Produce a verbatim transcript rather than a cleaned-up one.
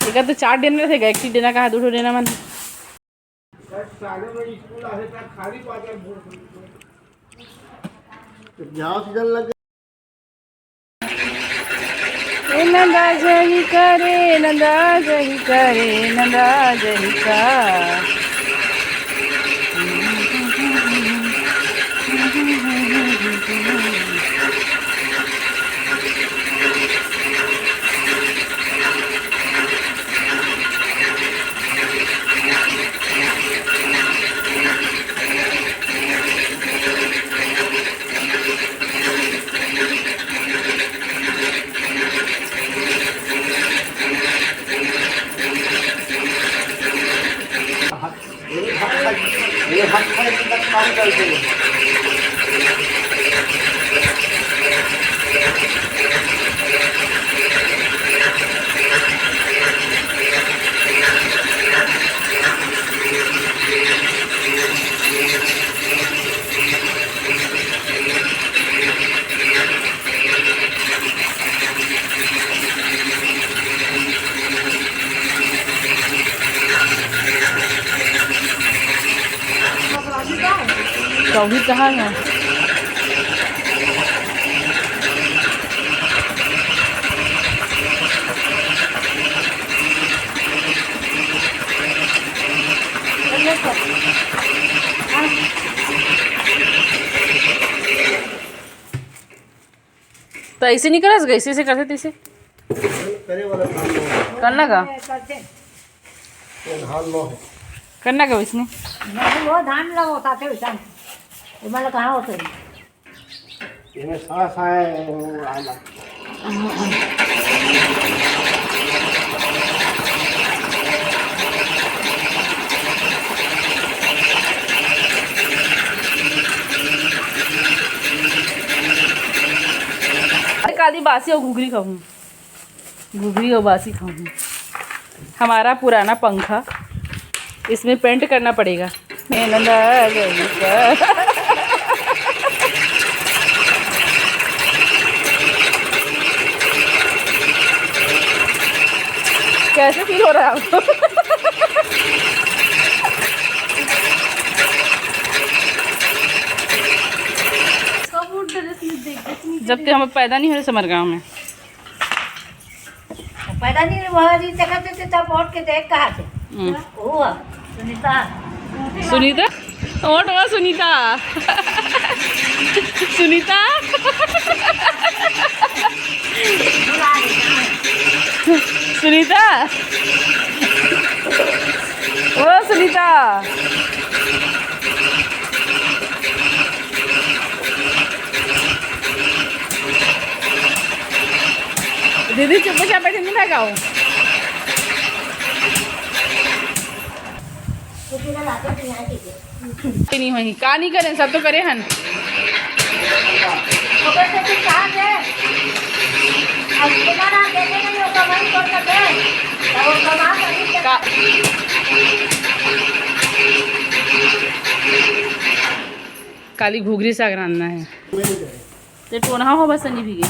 एकर तो चार डेना रहिथे, एक ठी डेना कहाँ दू ठो डेना मन। साले में स्कूल आहे त खाली पाकर घूम। जहाँ सीजन लग ए नंदा जही का रे, नंदा जही का रे, नंदा जही का। कभी कहाँ है? त ऐसे नहीं करस, ऐसे ऐसे करथे तैसे। करे वाला काम नहीं। करना का? ये धान लो है। करना का इसने? नहीं, वो धान लो होता थे वैसा। ये मतलब कहाँ होते हैं? ये में सांस आए, वो आला। अरे काली बासी और घुघरी खाऊं। घुघरी और बासी खाऊं। हमारा पुराना पंखा, इसमें पेंट करना पड़ेगा। मेरा नंदा गई का। कैसे फील हो रहा है आपको? जब तक हम पैदा नहीं हुए समर गांव में। पैदा नहीं हुआ जी, देखा थे तब वोट के देख कहा थे। हम्म। वो सुनीता। सुनीता? वोट हुआ सुनीता। सुनीता? सुनीता? ओ सुनीता। दीदी चुपचाप बैठे नहीं भगाओ। नहीं होही, का नहीं करे, सब तो करे हन। का काली घुघरी साग रांधना है। ते टोनहा हो बस नहीं भीगे।